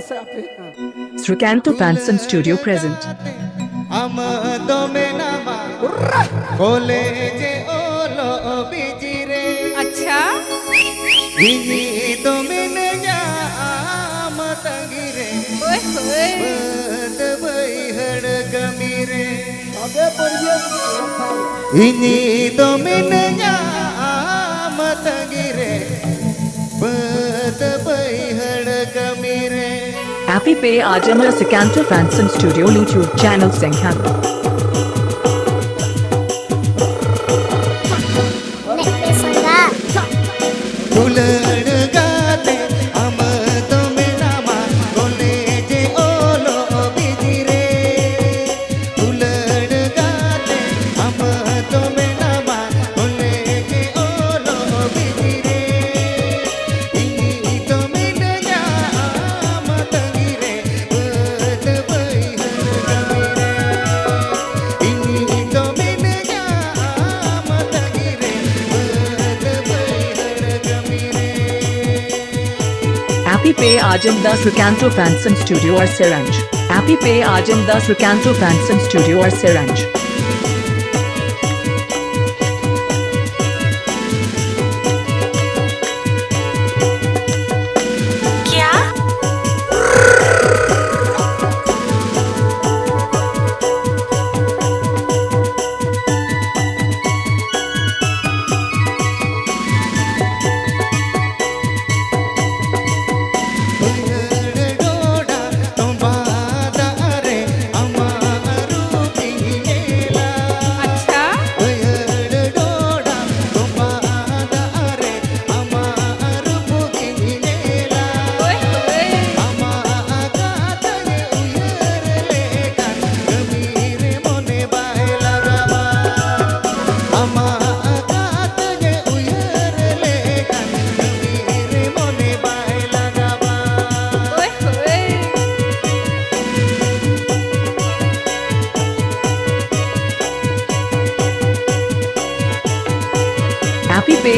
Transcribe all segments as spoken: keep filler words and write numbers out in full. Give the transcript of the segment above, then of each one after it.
ᱥᱮ ᱟᱯᱮ? Srikanto Fanson Studio present. ᱟᱢ ᱫᱚ ᱢᱮᱱᱟᱢᱟ ᱠᱚᱞᱮᱡᱽ ᱚᱞᱚᱜ ᱵᱤᱡᱤ ᱨᱮ᱾ ᱟᱪᱪᱷᱟ᱾ ᱤᱧ ᱫᱚ ᱢᱤᱱᱟᱹᱧᱟ ᱟᱢ ᱛᱟᱺᱜᱤ ᱨᱮ᱾ ᱳᱭ ᱦᱳᱭ᱾ ᱵᱟᱹᱫᱽ ᱵᱟᱹᱭᱦᱟᱹᱲ ᱠᱟᱹᱢᱤ ᱨᱮ᱾ ᱤᱧ ᱫᱚ ᱢᱤᱱᱟᱹᱧᱟ ᱟᱢ ᱛᱟᱺᱜᱤ ᱨᱮ, ᱵᱟᱹᱫᱽ ᱵᱟᱹᱭᱦᱟᱹᱲ ᱠᱟᱹᱢᱤ ᱨᱮ᱾ Happy Pay Ajam, a Srikanto Fanson Studio YouTube channel, Senghan. ᱫᱩᱞᱟᱹᱲ ᱜᱟᱛᱮ ᱟᱢ ᱫᱚ ᱢᱮᱱᱟᱢᱟ ᱠᱚᱞᱮᱡᱽ ᱚᱞᱚᱜ ᱵᱤᱡᱤ ᱨᱮ᱾ ᱫᱩᱞᱟᱹᱲ ᱜᱟᱛᱮ ᱟᱢ ᱫᱚ ᱢᱮᱱᱟᱢᱟ ᱠᱚᱞᱮᱡᱽ ᱚᱞᱚᱜ ᱵᱤᱡᱤ ᱨᱮ᱾ ᱤᱧ ᱫᱚ ᱢᱤᱱᱟᱹᱧᱟ ᱟᱢ ᱛᱟᱺᱜᱤ ᱨᱮ, ᱵᱟᱹᱫᱽ ᱵᱟᱹᱭᱦᱟᱹᱲ ᱠᱟᱹᱢᱤ ᱨᱮ᱾ ᱤᱧ ᱫᱚ ᱢᱤᱱᱟᱹᱧᱟ ᱟᱢ ᱛᱟᱺᱜᱤ ᱨᱮ, ᱵᱟᱹᱫᱽ ᱵᱟᱹᱭᱦᱟᱹᱲ ᱠᱟᱹᱢᱤ ᱨᱮ᱾ Happy Pay Ajam, the Srikanto Fanson Studio, Arsaranj. Happy Pay Ajam, the Srikanto Fanson Studio, Arsaranj. ᱵᱟᱹᱭᱦᱟᱹᱲ ᱰᱚᱰᱟ ᱛᱚᱸᱵᱟ ᱫᱟᱜ ᱨᱮ ᱟᱢᱟᱜ ᱨᱩᱯ ᱤᱧ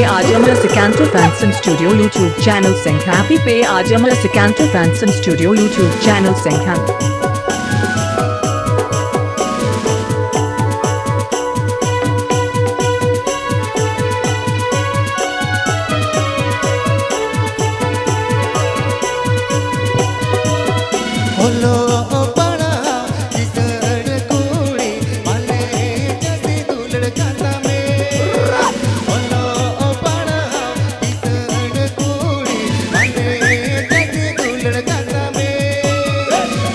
आज अमर सिकांतो फैंसन स्टूडियो YouTube चैनल संख्या पे आज अमर सिकांतो फैंसन स्टूडियो YouTube चैनल संख्या। ᱚᱞᱚᱜ ᱯᱟᱲᱦᱟᱣ ᱠᱤᱥᱟᱹᱬ ᱠᱩᱲᱤ ᱢᱟᱞᱮ ᱡᱟᱹᱥᱛᱤ ᱫᱩᱞᱟᱹᱲ ᱠᱟᱛᱟ ᱢᱮ᱾ ᱚᱞᱚᱜ ᱯᱟᱲᱦᱟᱣ ᱠᱤᱥᱟᱹᱬ ᱠᱩᱲᱤ ᱢᱟᱞᱮ ᱡᱟᱹᱥᱛᱤ ᱫᱩᱞᱟᱹᱲ ᱠᱟᱛᱟ ᱢᱮ᱾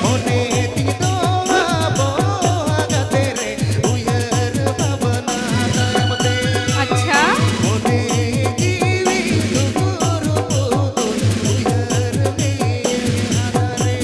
ᱢᱚᱱᱮ ᱛᱤᱧ ᱫᱚ ᱟᱵᱚᱣᱟᱜ ᱜᱟᱛᱮ ᱨᱮ ᱩᱭᱦᱟᱹᱨ ᱵᱷᱟᱵᱽᱱᱟ ᱛᱟᱭᱚᱢ ᱛᱮ᱾ ᱟᱪᱪᱷᱟ᱾ ᱢᱚᱱᱮ ᱡᱤᱣᱤ ᱫᱩᱜᱩᱨ ᱯᱩᱜᱩᱨ ᱩᱭᱦᱟᱹᱨ ᱢᱮᱭᱟᱹᱧ ᱦᱟᱱᱟ ᱨᱮ᱾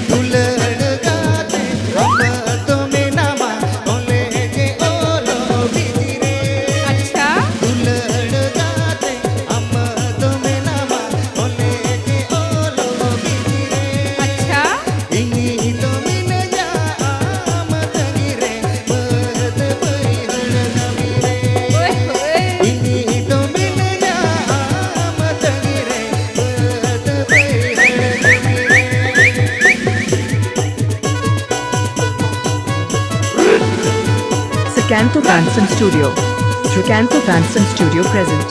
ᱫᱩᱞᱟᱹᱲ ᱜᱟᱛᱮ ᱟᱢ ᱫᱚ ᱢᱮᱱᱟᱢᱟ ᱠᱚᱞᱮᱡᱽ ᱚᱞᱚᱜ ᱵᱤᱪ ᱨᱮ᱾ ᱟᱪᱪᱷᱟ᱾ ᱫᱩᱞᱟᱹᱲ ᱜᱟᱛᱮ ᱟᱢ ᱫᱚ ᱢᱮᱱᱟᱢᱟ ᱠᱚᱞᱮᱡᱽ ᱚᱞᱚᱜ ᱵᱤᱪ ᱨᱮ᱾ ᱟᱪᱪᱷᱟ᱾ ᱤᱧ ᱫᱚ ᱢᱤᱱᱟᱹᱧᱟ ᱟᱢ ᱛᱟᱺᱜᱤ ᱨᱮ, ᱵᱟᱹᱫᱽ ᱵᱟᱹᱭᱦᱟᱹᱲ ᱠᱟᱹᱢᱤ ᱨᱮ᱾ ᱳᱭ ᱦᱳᱭ᱾ ᱤᱧ ᱫᱚ ᱢᱤᱱᱟᱹᱧᱟ ᱟᱢ ᱛᱟᱺᱜᱤ ᱨᱮ, ᱵᱟᱹᱫᱽ ᱵᱟᱹᱭᱦᱟᱹᱲ ᱠᱟᱹᱢᱤ ᱨᱮ᱾ Srikanto Fanson Studio. Srikanto Fanson Studio present.